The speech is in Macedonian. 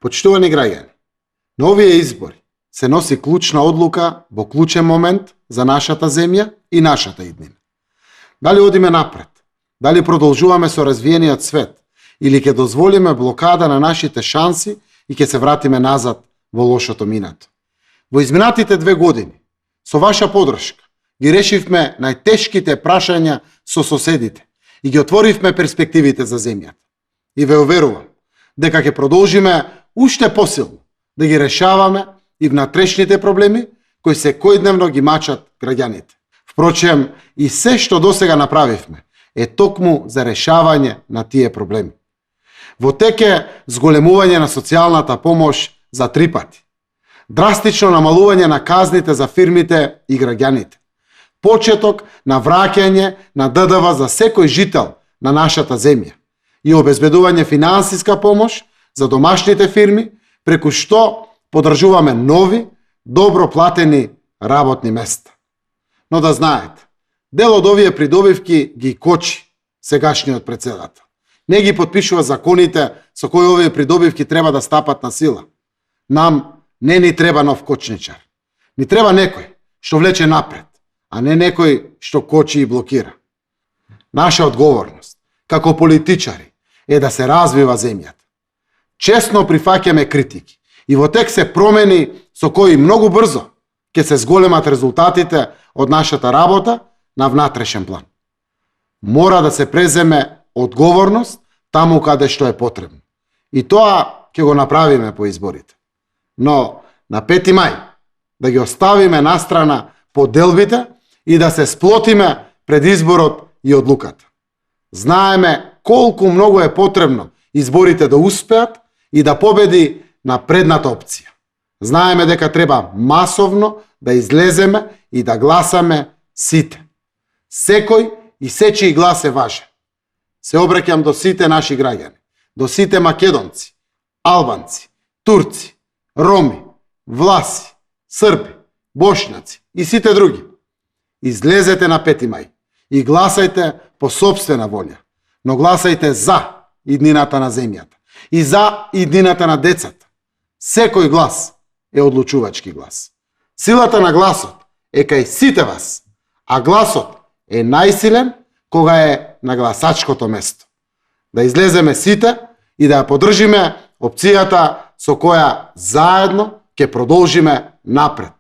Почитувани граѓани, на овие избори се носи клучна одлука во клучен момент за нашата земја и нашата иднина. Дали одиме напред, дали продолжуваме со развиениот свет или ќе дозволиме блокада на нашите шанси и ќе се вратиме назад во лошото минато. Во изминатите 2 години, со ваша подршка, ги решивме најтешките прашања со соседите и ги отворивме перспективите за земјата. И ве уверувам дека ќе продолжиме уште посилно да ги решаваме и внатрешните проблеми кои секојдневно ги мачат граѓаните. Впрочем, и се што досега направивме е токму за решавање на тие проблеми. Во тек е зголемување на социјалната помош за 3 пати, драстично намалување на казните за фирмите и граѓаните, почеток на враќање на ДДВ за секој жител на нашата земја и обезбедување финансиска помош за домашните фирми, преку што подржуваме нови, добро платени работни места. Но да знаете, дел од овие придобивки ги кочи сегашниот претседател. Не ги подпишува законите со кои овие придобивки треба да стапат на сила. Нам не ни треба нов кочничар. Ни треба некој што влече напред, а не некој што кочи и блокира. Наша одговорност, како политичари, е да се развива земјата. Честно прифаќаме критики и во тек се промени со кои многу брзо ќе се зголемат резултатите од нашата работа на внатрешен план. Мора да се преземе одговорност таму каде што е потребно. И тоа ќе го направиме по изборите. Но на 5 мај да ги оставиме настрана поделбите и да се сплотиме пред изборот и одлуката. Знаеме колку многу е потребно изборите да успеат и да победи напредната опција. Знаеме дека треба масовно да излеземе и да гласаме сите. Секој и сечиј глас е важен. Се обраќам до сите наши граѓани, до сите македонци, албанци, турци, роми, власи, срби, бошњаци и сите други. Излезете на 5 мај и гласајте по сопствена волја, но гласајте за иднината на земјата и за иднината на децата. Секој глас е одлучувачки глас. Силата на гласот е кај сите вас, а гласот е најсилен кога е на гласачкото место. Да излеземе сите и да ја поддржиме опцијата со која заедно ќе продолжиме напред.